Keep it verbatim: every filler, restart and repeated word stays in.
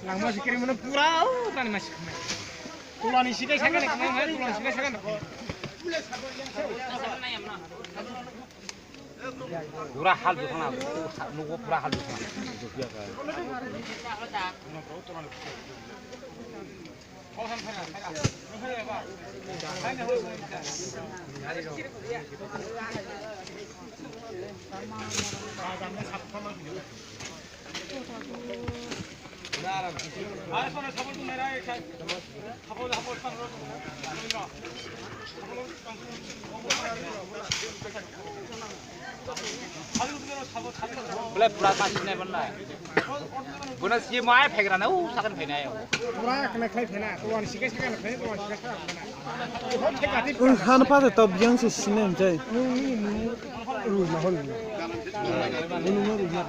Langma sikiri mano pura o tani masi. Tulani sikai sakani, tulani sikai sakani. Pura hal dusana, nugo pura hal dusana. Bole pura pas nai ban nai. Bona si mai phegra na u sakan phenai. Pura kana khai phena, to an sikai sikai na khai, to an sikai sikai na khai. Hon theka ti. Han pa to biang se sinem jai. Ru na hol. Ru na ru na.